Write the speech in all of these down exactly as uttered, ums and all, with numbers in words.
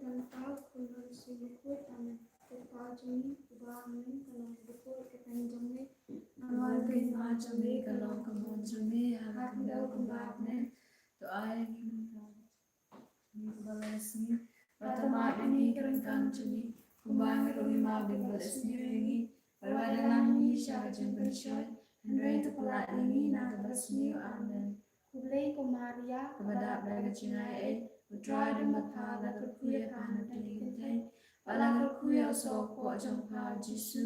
Kynrad, Khun bad Mynsiem Bakhuid. Amen. Ko Kpa jong ngi uba ha bneng, ka long bakhuid ka kyrteng jong me. Namar ka hima jong me ka long ka mon jong me ha ka khyndew kumba ha bneng. To ai ïa ngi mynta ka jong ngi kaba la ka sngi. Bad to map ïa ngi ki ryngkang jong ngi kumba ngi ruh ngi map ïa kiba la sniew ïa ngi. Bad wat ïalam ïa ngi sha ka jingpynshoi, hynrei to pyllait ïa ngi na kaba sniew. Amen. Khublei ko Maria, kaba dap da ka jingaiei, U Trai u don bad pha, la kyrkhu ïa pha na bynta ki kynthei, bad la kyrkhu ïa u soh kpoh jong pha U Jisu.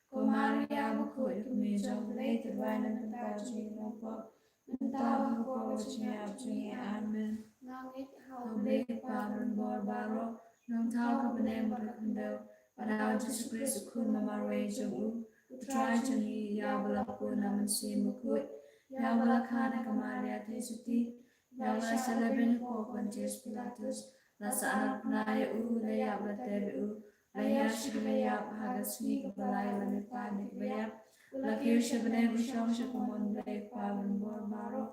Ko Maria bakhuid, ko Kmie jong U Blei, to duwai na ka bynta jong ngi ki nongpop, mynta bad ha ka por ka jingïap jong ngi. Amen. Nga ngeit ha U Blei Kpa Baroh, Nongthaw ka bneng bad ka khyndew, bad ha U Jisu Khrist U Khun ba marwei jong u, U Trai jong ngi, ïa uba la pun na Mynsiem Bakhuid, ïa uba la kha na ka Maria theisotti, ïa uba la shah lehbeiñ hapoh Pontius Pilatus, la sahnarphna ïa u, la ïap, la tep ïa u, la hiar sha kaba ïap, ha ka sngi kaba lai la mihpat na kiba ïap, la kiew sha bneng, la shong sha ka mon U Blei Kpa Baroh.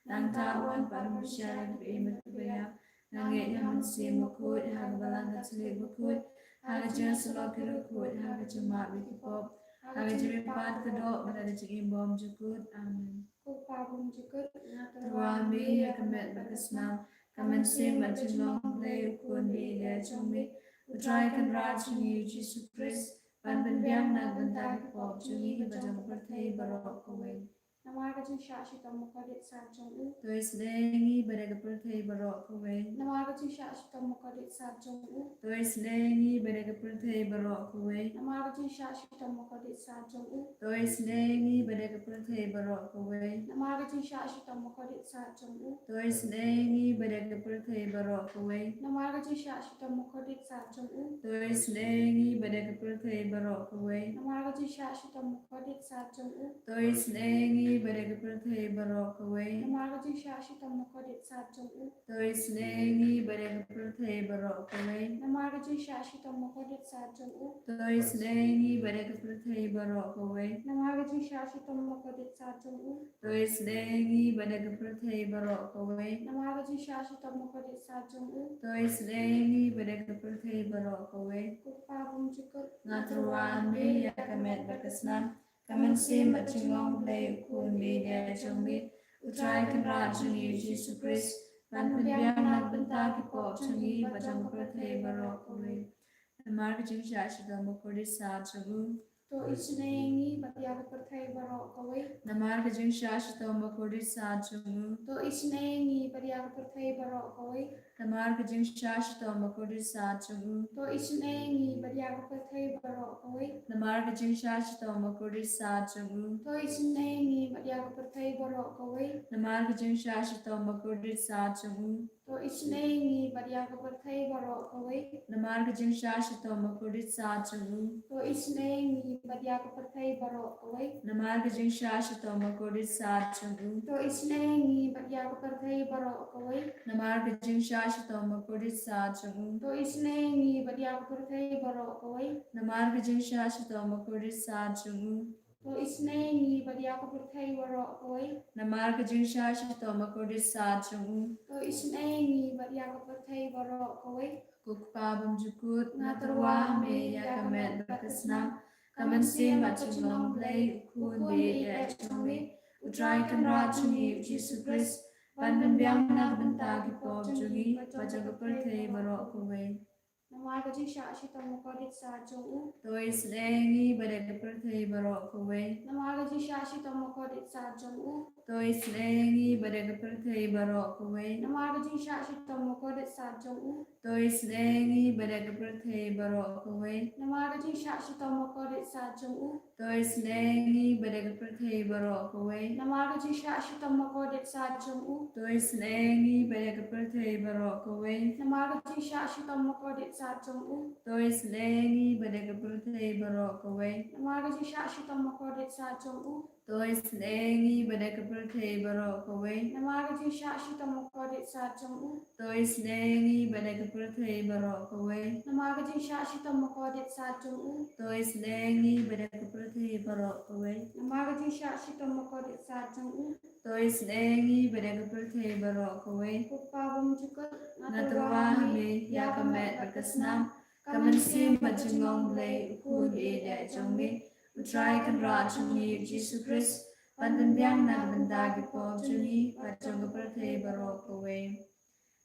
Nangta un wan pat ban bishar ïa kiba im bad kiba ïap. Nga ngeit ha Mynsiem Bakhuid, ha ka Balang Katholik bakhuid, ha ka jingïasyllok ki riewkhuid, ha ka jingmap ïa ki pop, ha ka jingmihpat ka doh, bad ha ka jingim bymjukut. Amen. Ko Kpa bymjukut, nga tyrwa ha me ïa ka met bad ka snam, ka mynsiem bad jinglong U Blei U Khun baieit jong me, U Trai Kynrad jong ngi U Jisu Khrist, ban pynbiang na ka bynta ki pop jong ngi bad jong ka pyrthei baroh kawei. Namar ka jingshah shitom bakordit sat jong u. To isynei ïa ngi bad ïa ka pyrthei baroh kawei. Namar ka jingshah shitom bakordit sat jong u. To isynei ïa ngi bad ïa ka pyrthei baroh kawei. Namar ka jingshah shitom bakordit sat jong u. To isynei ïa ngi bad ïa ka pyrthei baroh kawei. Namar ka jingshah shitom bakordit sat jong u. To isynei ïa ngi bad ïa ka pyrthei baroh kawei. Namar ka jingshah shitom bakordit sat jong u. To isynei ïa ngi bad ïa ka pyrthei baroh kawei. Namar ka jingshah shitom bakordit sat jong u. To isynei ïa ngi bad ïa ka pyrthei baroh kawei. Namar ka jingshah shitom bakordit sat jong u. To isynei ïa ngi bad ïa ka pyrthei baroh kawei. Namar ka jingshah shitom bakordit sat jong u. To isynei ïa ngi bad ïa ka pyrthei baroh kawei. Namar ka jingshah shitom bakordit sat jong u. To isynei ïa ngi bad ïa ka pyrthei baroh kawei. Namar ka jingshah shitom bakordit sat jong u. To isynei ïa ngi bad ïa ka pyrthei baroh kawei. Ko Kpa bymjukut. Nga tyrwa ha me ïa ka met bad ka snam, ka mynsiem bad jinglong U Blei U Khun baieit jong me, U Trai Kynrad jong ngi U Jisu Khrist, ban pynbiang na ka bynta ki pop jong ngi bad jong ka pyrthei baroh kawei. Namar ka jingshah shitom bakordit sat jong u. To isynei ïa ngi bad ïa ka pyrthei baroh kawei. Namar ka jingshah shitom bakordit sat jong u. To isynei ïa ngi bad ïa ka pyrthei baroh kawei. Namar ka jingshah shitom bakordit sat jong u. To isynei ïa ngi bad ïa ka pyrthei baroh kawei. Namar ka jingshah shitom bakordit sat jong u. To isynei ïa ngi bad ïa ka pyrthei baroh kawei. Namar ka jingshah shitom bakordit sat jong u. To isynei ïa ngi bad ïa ka pyrthei baroh kawei. Namar ka jingshah shitom bakordit sat jong u. To isynei ïa ngi bad ïa ka pyrthei baroh kawei. Namar ka jingshah shitom bakordit sat jong u. To isynei ïa ngi bad ïa ka pyrthei baroh kawei. Namar ka jingshah shitom bakordit sat jong u. To isynei ïa ngi bad ïa ka pyrthei baroh kawei. Namar ka jingshah shitom bakordit sat jong u. To isynei ïa ngi bad ïa ka pyrthei baroh kawei. Namar ka jingshah shitom bakordit sat jong u. To isynei ïa ngi bad ïa ka pyrthei baroh kawei. Ko Kpa bymjukut, nga tyrwa ha me ïa ka met bad ka snam, ka mynsiem bad jinglong U Blei U Khun baieit jong me, U Trai Kynrad jong ngi U Jisu Khrist, ban pynbiang na ka bynta ki pop jong ngi bad jong ka pyrthei baroh kawei. Namar ka jingshah shitom bakordit sat jong u. To isynei ïa ngi bad ïa ka pyrthei baroh kawei. Namar ka jingshah shitom bakordit sat jong u. To isynei ïa ngi bad ïa ka pyrthei baroh kawei. Namar ka jingshah shitom bakordit sat jong u. To isynei ïa ngi bad ïa ka pyrthei baroh kawei. Namar ka jingshah shitom bakordit sat jong u. To isynei ïa ngi bad ïa ka pyrthei baroh kawei. Namar ka jingshah shitom bakordit sat jong u. To isynei ïa ngi bad ïa ka pyrthei baroh kawei. Namar ka jingshah shitom bakordit sat jong u. To isynei ïa ngi bad ïa ka pyrthei baroh kawei. Namar ka jingshah shitom bakordit sat jong u. To isynei ïa ngi bad ïa ka pyrthei baroh kawei. Namar ka jingshah shitom bakordit sat jong u. To isynei ïa ngi bad ïa ka pyrthei baroh kawei. Namar ka jingshah shitom bakordit sat jong u. To isynei ïa ngi bad ïa ka pyrthei baroh kawei. Namar ka jingshah shitom bakordit sat jong u. To isynei ïa ngi bad ïa ka pyrthei baroh kawei. Ko Kpa bymjukut, nga tyrwa ha me ïa ka met bad ka snam, ka mynsiem bad jinglong Blei, u Khun ba ïeit jong me, u Trai Kynrad jong ngi u Jisu Khrist, ban pynbiang na ka bynta ki pop jong ngi bad jong ka pyrthei baroh kawei.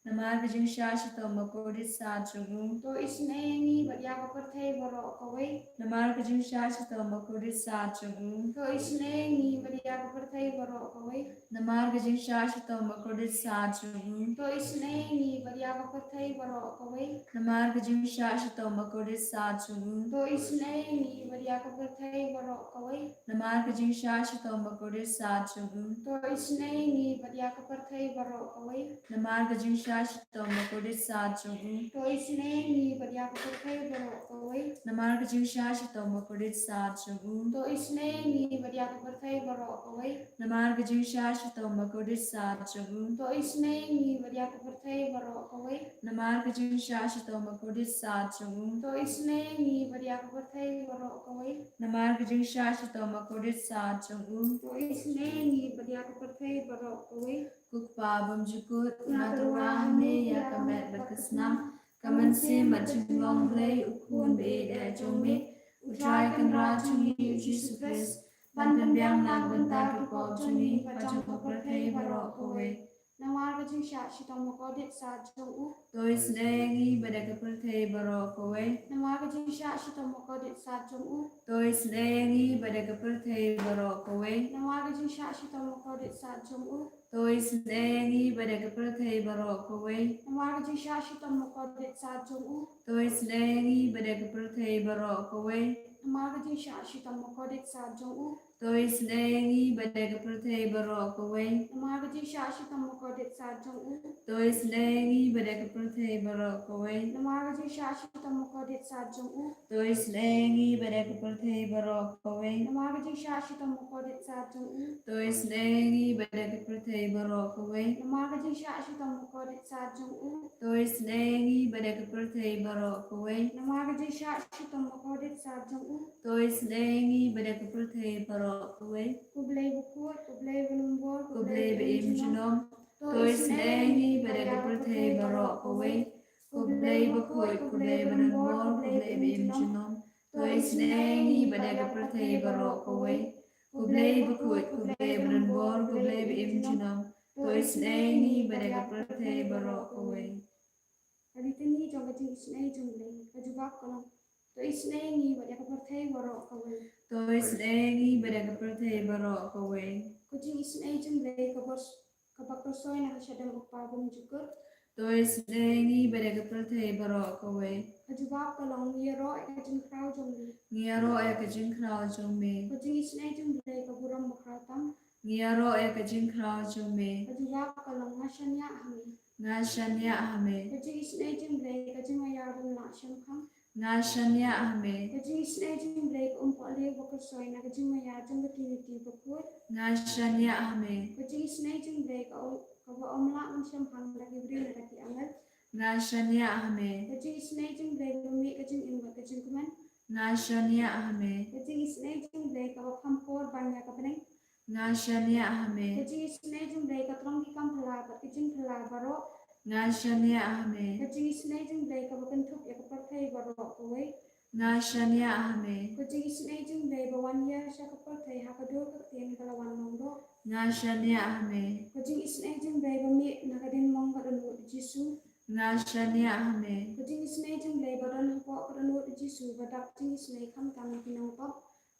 Namar ka jingshah shitom bakordit sat jong u. To isynei ïa ngi bad ïa ka pyrthei baroh kawei. Namar ka jingshah shitom bakordit sat jong u. To isynei ïa ngi bad ïa ka pyrthei baroh kawei. Namar ka jingshah shitom bakordit sat jong u. To isynei ïa ngi bad ïa ka pyrthei baroh kawei. Namar ka jingshah shitom bakordit sat jong u. To isynei ïa ngi bad ïa ka pyrthei baroh kawei. Namar ka jingshah shitom bakordit sat jong u. To isynei ïa ngi bad ïa ka pyrthei baroh kawei. Namar ka jingshah shitom bakordit sat jong u. To isynei ïa ngi bad ïa ka pyrthei baroh kawei. Namar ka jingshah shitom bakordit sat jong u. To isynei ïa ngi bad ïa ka pyrthei baroh kawei. Namar ka jingshah shitom bakordit sat jong u. To isynei ïa ngi bad ïa ka pyrthei baroh kawei. Namar ka jingshah shitom bakordit sat jong u. To isynei ïa ngi bad ïa ka pyrthei baroh kawei. Namar ka jingshah shitom bakordit sat jong u. To isynei ïa ngi bad ïa ka pyrthei baroh kawei. Ko Kpa bymjukut, nga tyrwa ha me ïa ka met bad ka snam, ka mynsiem bad jinglong Blei, u Khun ba ïeit jong me, u Trai Kynrad jong ngi u Jisu Khrist, ban pynbiang na ka bynta ki pop jong ngi bad jong ka pyrthei baroh kawei. Namar ka jingshah shitom bakordit sat jong u. To isynei ïa ngi bad ïa ka pyrthei baroh kawei. Namar ka jingshah shitom bakordit sat jong u. To isynei ïa ngi bad ïa ka pyrthei baroh kawei. Namar ka jingshah shitom bakordit sat jong u. To isynei ïa ngi bad ïa ka pyrthei baroh kawei. Namar ka jingshah shitom bakordit sat jong u. To isynei ïa ngi bad ïa ka pyrthei baroh kawei. Namar ka jingshah shitom bakordit sat jong u. To isynei ïa ngi bad ïa ka pyrthei baroh kawei. Namar ka jingshah shitom bakordit sat jong u. To isynei ïa ngi bad ïa ka pyrthei baroh kawei. Namar ka jingshah shitom bakordit sat jong u. To isynei ïa ngi bad ïa ka pyrthei baroh kawei. Namar ka jingshah shitom bakordit sat jong u. To isynei ïa ngi bad ïa ka pyrthei baroh kawei. Namar ka jingshah shitom bakordit sat jong u. To isynei ïa ngi bad ïa ka pyrthei baroh kawei. Namar ka jingshah shitom bakordit sat jong u. To isynei ïa ngi bad ïa ka pyrthei baroh kawei. Ko Blei bakhuid, ko Blei badonbor, ko Blei ba im junom. To isynei ïa ngi bad ïa ka pyrthei baroh kawei. Ko Blei bakhuid, ko Blei badonbor, ko Blei ba im junom. To isynei ïa ngi bad ïa ka pyrthei baroh kawei. Ko Blei bakhuid, ko Blei badonbor, ko Blei ba im junom. To isynei ïa ngi bad ïa ka pyrthei baroh kawei. Ka litany jong ka jingisynei jong Blei, ka jubab ka long. To isynei ïa ngi bad ïa ka pyrthei baroh kawei. To isynei ïa ngi bad ïa ka pyrthei baroh kawei. Ka jingisynei jong Blei kaba, kaba kyrsoi na ka shadem u Kpa bymjukut. To isynei ïa ngi bad ïa ka pyrthei baroh kawei. Ka jubab ka long, ngi ïaroh ïa ka jingkhraw jong Blei. Ngi ïaroh ïa ka jingkhraw jong me. Ka jingisynei jong Blei ka burom bakhraw tam. Ngi ïaroh ïa ka jingkhraw jong me. Ka jubab ka long, nga shaniah ha me. Nga shaniah ha me. Ka jingisynei jong Blei ka jingmaïa ba ym lah shemphang. Nga shaniah ha me. Ka jingisynei jong Blei ka umpohliew ba kyrsoi na ka jingmaïa jong ka Trinity bakhuid. Nga shaniah ha me. Ka jingisynei jong Blei ka um, kaba ym lah ban shemphang da ki briew ne da ki angel. Nga shaniah ha me. Ka jingisynei jong Blei ba mih ka jingim bad ka jingkmen. Nga shaniah ha me. Ka jingisynei jong Blei kaba kham por ban ïa ka bneng. Nga shaniah ha me. Ka jingisynei jong Blei ka trong ki kam phylla bad ki jingphylla baroh. Nga shaniah ha me. Ka jingisynei jong Blei kaba kynthup ïa ka pyrthei baroh kawei. Nga shaniah ha me. Ka jingisynei jong Blei ba wan ïa sha ka pyrthei ha ka dur ka ktien ka la wan long doh. Nga shaniah ha me. Ka jingisynei jong Blei ba mih na ka diengmong ka dohnud u Jisu. Nga shaniah ha me. Ka jingisynei jong Blei ba don hapoh ka dohnud u Jisu ba dap jingisynei khamtam ïa ki nongpop.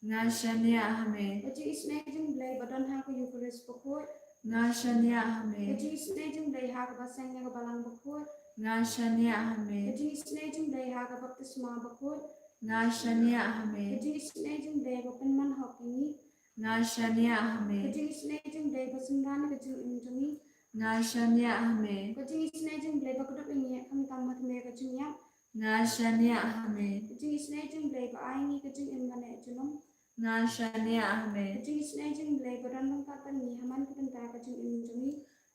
Nga shaniah ha me. Ka jingisynei jong Blei ba don ha ka Eukharist bakhuid. Nga shaniah ha me. Ka jingisynei jong Blei ha kaba seng ïa ka balang bakhuid. Nga shaniah ha me. Ka jingisynei jong Blei ha ka baptisma bakhuid. Nga shaniah ha me. Ka jingisynei jong Blei ba pynman hok ïa ngi. Nga shaniah ha me. Ka jingisynei jong Blei ba synran ïa ka jingim jong ngi. Nga shaniah ha me. Ka jingisynei jong Blei ba kdup ïa ngi khamtam ha ka jingïap. Nga shaniah ha me. Ka jingisynei jong Blei ba ai ngi ka jingim ban neh junom. Nga shaniah ha me. Ka jingisynei jong Blei ba don ryngkat bad ngi ha man ka bynta ka jingim jong ngi.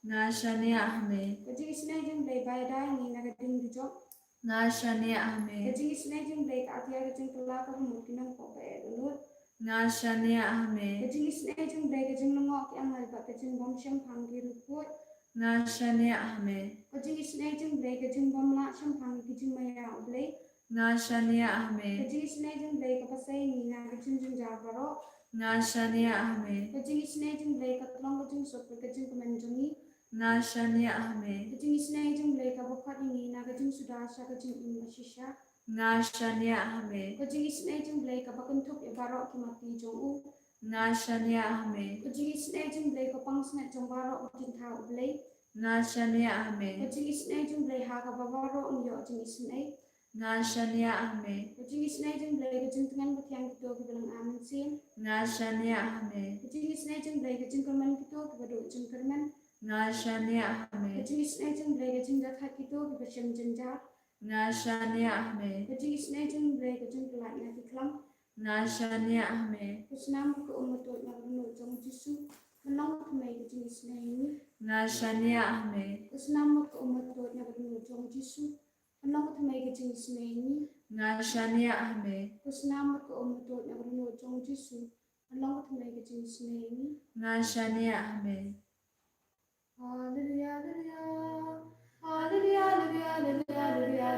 Nga shaniah ha me. Ka jingisynei jong Blei ba ïada ïa ngi na ka ding dujok. Nga shaniah ha me. Ka jingisynei jong Blei ka atiar ka jingkylla kaba mut ki nongpop ba eh dohnud. Nga shaniah ha me. Ka jingisynei jong Blei ka jinglyngngoh ki angel bad ka jingbym shemphang ki riewkhuid. Nga shaniah ha me. Ka jingisynei jong U Blei, ka jingbym lah shemphang ki jingmaïa U Blei. Nga shaniah ha me. Ka jingisynei jong U Blei kaba sei ïa ngi na ka jingjynjar baroh. Nga shaniah ha me. Ka jingisynei jong U Blei ka tlong ka jingsuk bad ka jingkmen jong ngi. Nga shaniah ha me. Ka jingisynei jong U Blei kaba khot ïa ngi na ka jingsuda sha ka jingim bashisha. Nga shaniah ha me. Ka jingisynei jong U Blei kaba kynthup ïa baroh ki mati jong u. Nga shaniah ha me. Ka jingisynei jong U Blei ka pansngiat jong baroh ki jingthaw U Blei. Nga shaniah ha me. Ka jingisynei jong U Blei ha kaba baroh ngi ïoh jingisynei. Nga shaniah ha me. Ka jingisynei jong U Blei ka jingtngen pathiang kito kiba lynga mynsiem. Nga shaniah ha me. Ka jingisynei jong U Blei ka jingkyrmen kito kiba duh jingkyrmen. Nga shaniah ha me. Ka jingisynei jong U Blei ka jingdathait kito kiba shem jynjar. Nga shaniah ha me. Ka jingisynei jong U Blei ka jingpyllait na ki khlam. Nga shaniah ha me. Ka snam bad ka um bad ka dohnud jong U Jisu, pynlong ka thymmei ka jingisynei ïa ngi. Nga shaniah ha me. Ka snam bad ka um bad ka dohnud jong U Jisu, pynlong ka thymmei ka jingisynei ïa ngi. Nga shaniah ha me. Ka snam bad ka um bad ka dohnud jong U Jisu, pynlong ka thymmei ka jingisynei ïa ngi. Nga shaniah ha me. Haleluya, haleluya. Haleluya, haleluya, haleluya,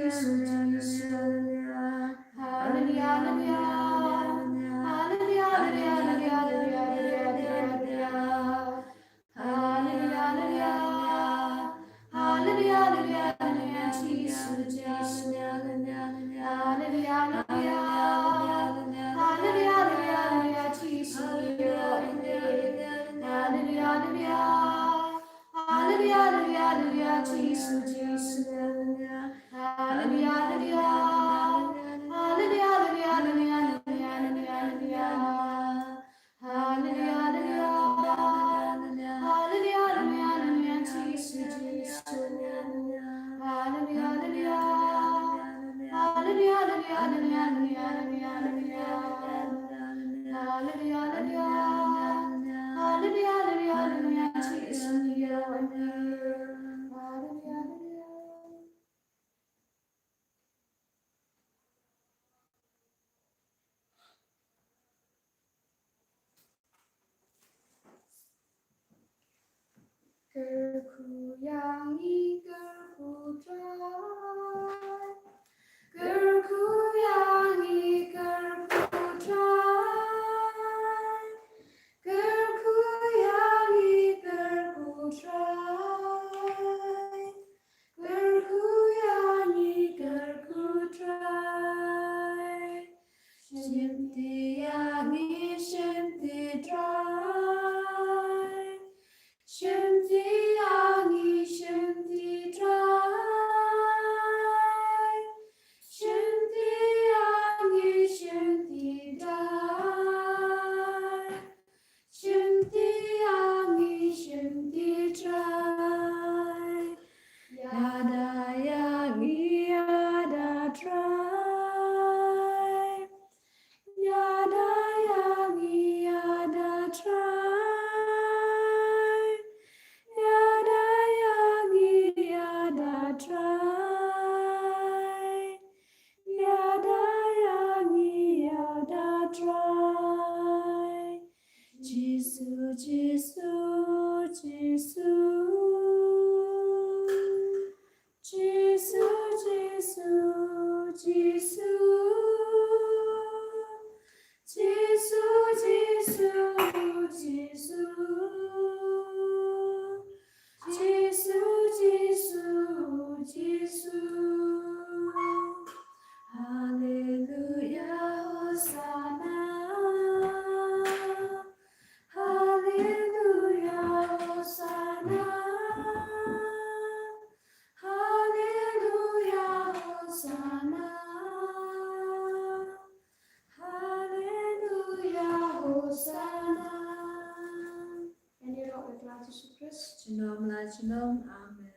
Jisu, Jisu. Haleluya, haleluya. Haleluya, haleluya, haleluya, haleluya, haleluya. Haleluya, haleluya. Haleluya, haleluya, haleluya, Jisu, Jisu. Haleluya, haleluya. Haleluya, haleluya, haleluya, Jisu. Haleluya, haleluya. Haleluya, haleluya, haleluya, Jisu, Jisu. Haleluya, haleluya. Haleluya, haleluya, haleluya, Jisu, Jisu. Haleluya, haleluya. Haleluya, haleluya, haleluya, Jisu. Haleluya, haleluya. Kyrkhu ïa ngi, kyrkhu Trai. Kyrkhu ïa ngi, kyrkhu Trai. Kyrkhu ïa ngi, kyrkhu Trai. Kyrkhu ïa ngi, kyrkhu Trai. Shimti ïa ngi, shimti Trai. Shimti ïa ngi, shimti Trai. Shimti ïa ngi, shimti Trai. Shimti ïa ngi, shimti Trai. Ïada ïa ngi, ïada Trai. Ïada ïa ngi, ïada Trai. Ïada ïa ngi, ïada Trai. Ïada ïa ngi, ïada Trai. Jisu, Jisu, Jisu. Jisu, Jisu, Jisu. Jisu, Jisu, Jisu. Jisu, Jisu, Jisu. Haleluya, Hosana. Haleluya, Hosana. Haleluya, Hosana. Haleluya, Hosana. Ïa ngi ruh ïa u Trai Jisu Khrist. Junom la junom. Amen.